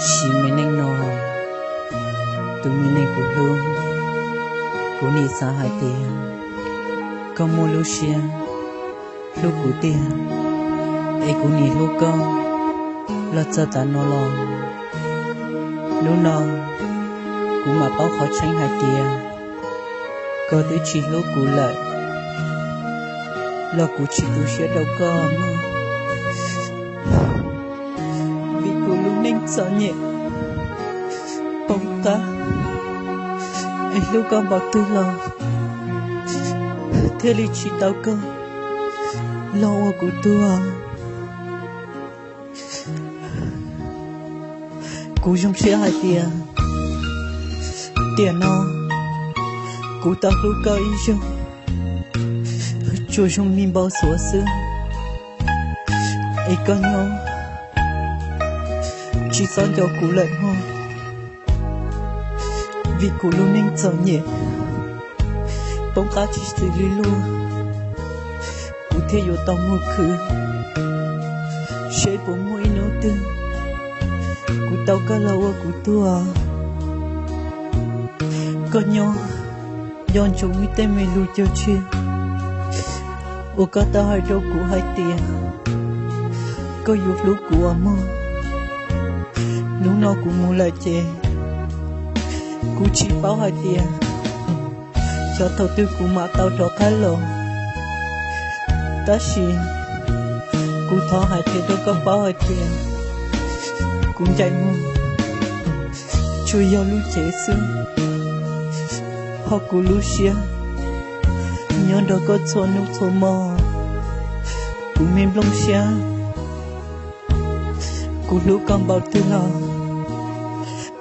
Sim me neej no, tus me neeg kuv hlub, kuv nim xav hais tias koj muaj lub siab hlub kuv tiag, es kuv nim hlub koj los txog tav no los. Hnub no kuv mam paub qhov tseeb hais tias koj twb tsis hlub kuv lawm, los kuv tsis tu siab rau koj mog. Vim kuv lub neej txom nyem poob qab, es hlub koj npaum twg los thiaj li tsis tau koj los ua kuv tug. Kuv zoo siab hais tias tiam no kuv tau hlub koj ib zaug, tsuas zoo li npau suav xwb, es koj nyob tsis txhob nco kuv lawm mog. Vim kuv lub neej txom nyem poob qab tsis xws li luag, kuv thiaj yuav tau mus khwv, seb puas muaj ib hnub twg kuv tau koj los ua kuv tug. Koj nyob nco ntsoov ib tej me lus cog tseg uas koj tau hais rau kuv hais tias koj yuav hlub kuv os mog. Hnub no kuv mus lawm ces kuv tsis paub hais tias xyov thaum twg kuv mam tau rov qab los. Tab sis kuv thov hais qhia rau koj paub hais tias kuv ncaim mus tsuas yog lub cev xwb, ho kuv lub siab nyob nrog koj txhua hnub txhua hmo. Kuv me nplooj siab, kuv hlub koj npaum twg los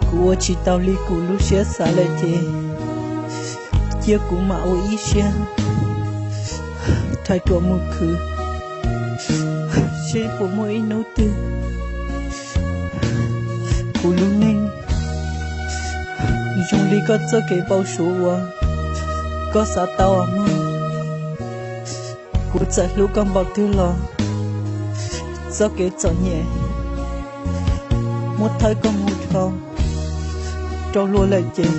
kuv ua tsis tau li kuv lub siab xav lawm ces cia kuv mam ua ib siab rhais ruam mus khwv, seb puas muaj ib hnub twg kuv lub neej zoo li koj txoj kev npau suav uas koj xav tau os mog. Kuv txawm hlub koj npaum twg los txoj kev txom nyem muab thawb koj mus dhau rau luag lawm ces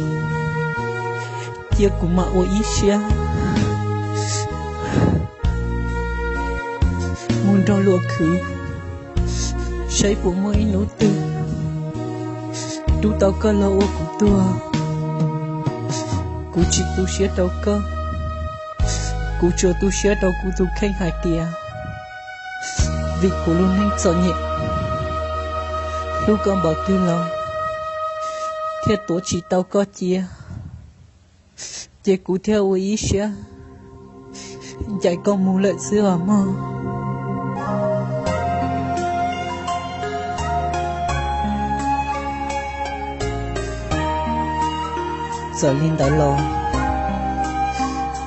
cia kuv mam ua ib siab mus nrog luag khwv, saib puas muaj ib hnub twg rub tau koj los ua kuv tug. Kuv tsis tu siab rau koj, kuv tsuas tu siab rau kuv tus kheej hais tias vim kuv lub neej txom nyem hlub koj npaum twg los thiaj tuav tsis tau koj cia, ces kuv thiaj ua ib siab ncaim koj mus lawm xwb os mog. Txawm li ntawd los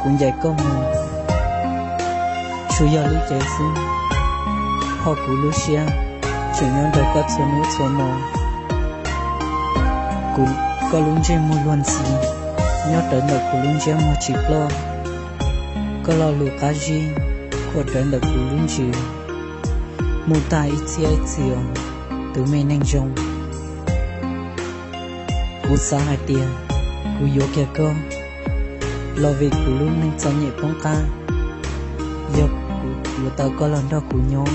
kuv ncaim koj mus tsuas yog lub cev xwb, ho kuv lub siab tseem nyob nrog koj txhua hnub txhua hmo. Kuv, koj lub ntsej muag luag ntxhi nyob rawv ntawm kuv lub ntsiab muag tsis ploj, koj lo lus qab zib khuam rawv ntawm kuv lub ntsws mus tag ib txhiab ib txhis os, tus me neeg zoo. Kuv xav hais tias kuv yuav kiag koj los vim kuv lub neej txom nyem poob qab. Yog kuv yuav tau koj los nrog kuv nyob,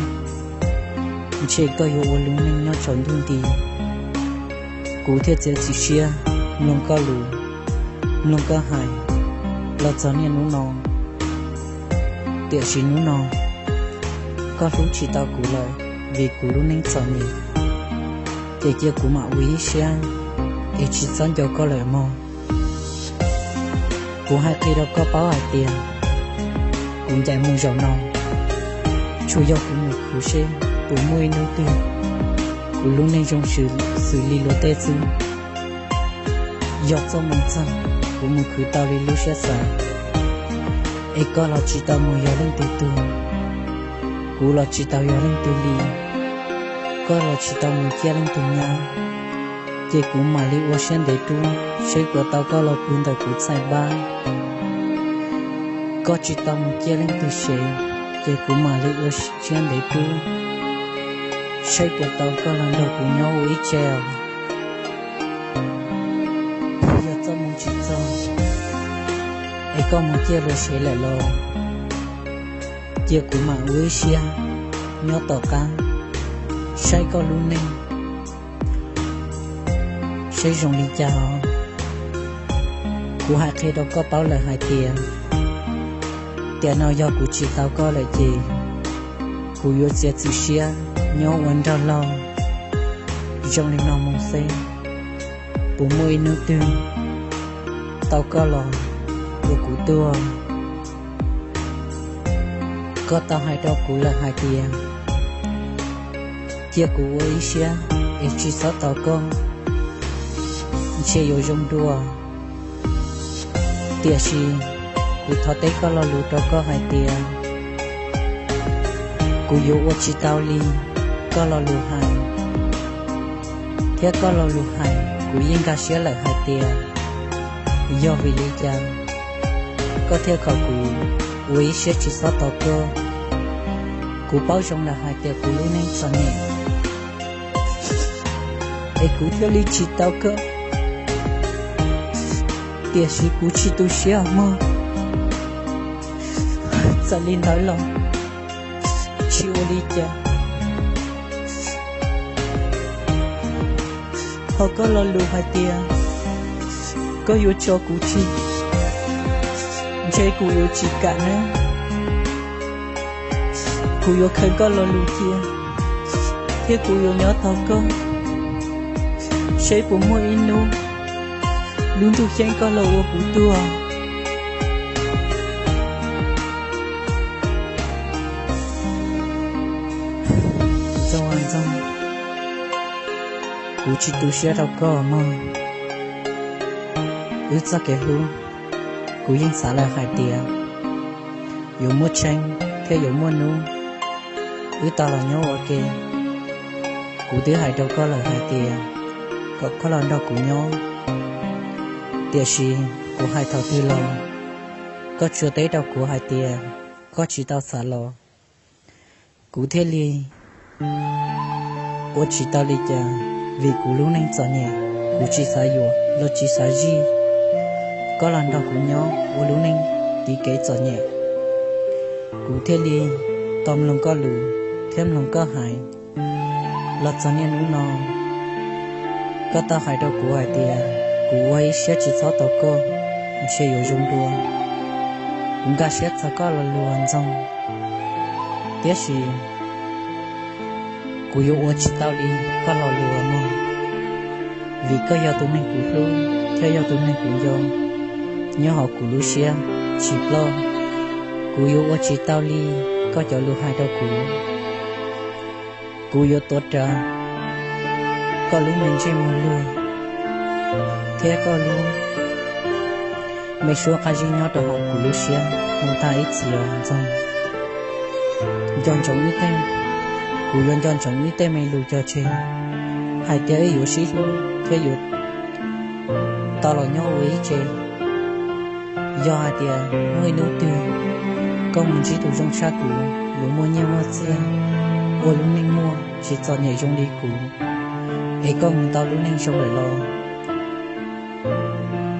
ntshe koj yuav ua lub neej nyob tsaus ntuj nti. Kuv thiaj txiav txim siab mloog koj lus, mloog koj hais los txog niaj hnub no. Tiam sis hnub no koj hlub tsis tau kuv lawm vim kuv lub neej txom nyem, ces cia kuv mam ua ib siab es tsis txhob nco koj lawm mog. Kuv hais qhia rau koj paub hais tias kuv ncaim mus zaum no, tsuas yog kuv mus khwv seb puas muaj ib hnub twg kuv lub neej zoo xws li luag tej xwb. Yog txoj moo txog kuv mus khwv tau li lub siab xav, es koj los tsis tau mus yog leej twg tug, kuv los tsis tau yog leej twg li, koj los tsis tau mus ciaj leej twg nyab, ces kuv mam li ua siab ntev rub seb puas tau koj los pw ntawm kuv txhais npab. Koj tsis tau mus ciaj leej twg sev, ces kuv mam li ua siab ntev rub seb puas tau koj los nrog kuv nyob ua ib tse os. Yog txoj moo tsis txog es koj mus ciaj luag sev lawm los cia kuv mam ua ib siab nyob tom qab saib koj lub neej seb zoo li cas os. Kuv hais qhia rau koj paub lawm hais tias tiam no yog kuv tsis tau koj lawm ces kuv yuav txiav txim siab nyob ua nraug laug zoo li no mus xwb. Puas muaj ib hnub twg tau koj los ua kuv tug? Koj tau hais rau kuv lawm hais tias cia kuv ua ib siab es tsis txhob tos koj ntshe yuav zoo dua. Tiam sis kuv thov teb koj lo lus rau koj hais tias kuv yuav ua tsis tau li koj lo lus hais, thiab koj lo lus hais kuv yeej nkag siab lawm hais tias yog vim li cas koj thiaj kom kuv ua ib siab tsis txhob tos koj. Kuv paub zoo lawm hais tias kuv lub neej txom nyem es kuv thiaj li tsis tau koj, tiam sis kuv tsis tu siab mog. Txawm li ntawd los tsis ua li cas, ho koj lo lus hais tias koj yuav tso kuv tseg, ntshe kuv yuav tsis kam nawb. Kuv yuav khaws koj lo lus cia, thiab kuv yuav nyob tos koj, seb puas muaj ib hnub lub ntuj ceeb koj los ua kuv tug. Ntxoog, kuv tsis tu siab rau koj mog. Wb txoj kev hlub, kuv yeej xav lawm hais tias yuav muaj tsheej thiab yuav muaj hnub wb tau los nyob ua ke. Kuv twb hais rau koj lawm hais tias kom koj los nrog kuv nyob, tiam sis kuv hais thaum twg los koj tsuas teb rau kuv hais tias koj tsis tau xav los. Kuv thiaj li ua tsis tau li cas, vim kuv lub neej txom nyem, kuv tsis xav yuam los tsis xav zij. Koj los nrog kuv nyob ua lub neej tiv kev txom nyem, kuv thiaj li tau mloog koj lus thiab mloog koj hais. Los txog niaj hnub no, koj tau hais rau kuv hais tias kuv ua ib siab tsis txhob tos koj ntshe yuav zoo dua. Kuv nkag siab txog koj lo lus Ntxoog, tiam sis kuv yuav ua tsis tau li koj lo lus mog, vim koj yog tus neeg kuv hlub thiab yog tus neeg kuv nco nyob hauv kuv lub siab tsis ploj. Kuv yuav ua tsis tau li koj cov lus hais rau kuv. Kuv yuav tuav rawv koj lub me ntsej muag luag thiab koj lub me suab qab zib nyob rau hauv kuv lub siab mus tag ib txhis os Ntxoog. Nco ntsoov wb tej, kuv yuav nco ntsoov wb tej me lus cog tseg hais tias wb yuav sib hlub thiab yuav tau los nyob ua ib tse. Yog hais tias muaj ib hnub twg koj mus ntsib tus zoo tshaj kuv, yuav muaj nyiaj muaj txiaj, ua lub neej muaj tsis txom nyem zoo li kuv, es koj mus tau lub neej zoo lawm los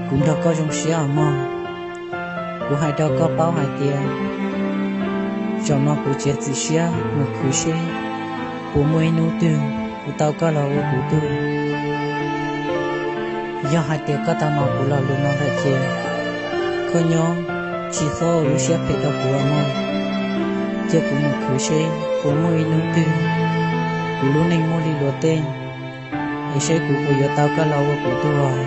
kuv nrog koj zoo siab os mog. Kuv hais rau koj paub hais tias zaum no kuv txiav txim siab mus khwv seb puas muaj ib hnub twg kuv tau koj los ua kuv tug. Yog hais tias koj tau hnov kuv lo lus no lawm ces koj nyob tsis txhob ua lub siab phem rau kuv os mog. Cia kuv mus khwv seb puas muaj ib hnub twg kuv lub neej muaj li luag tej, es seb kuv puas yuav tau koj los ua kuv tug os.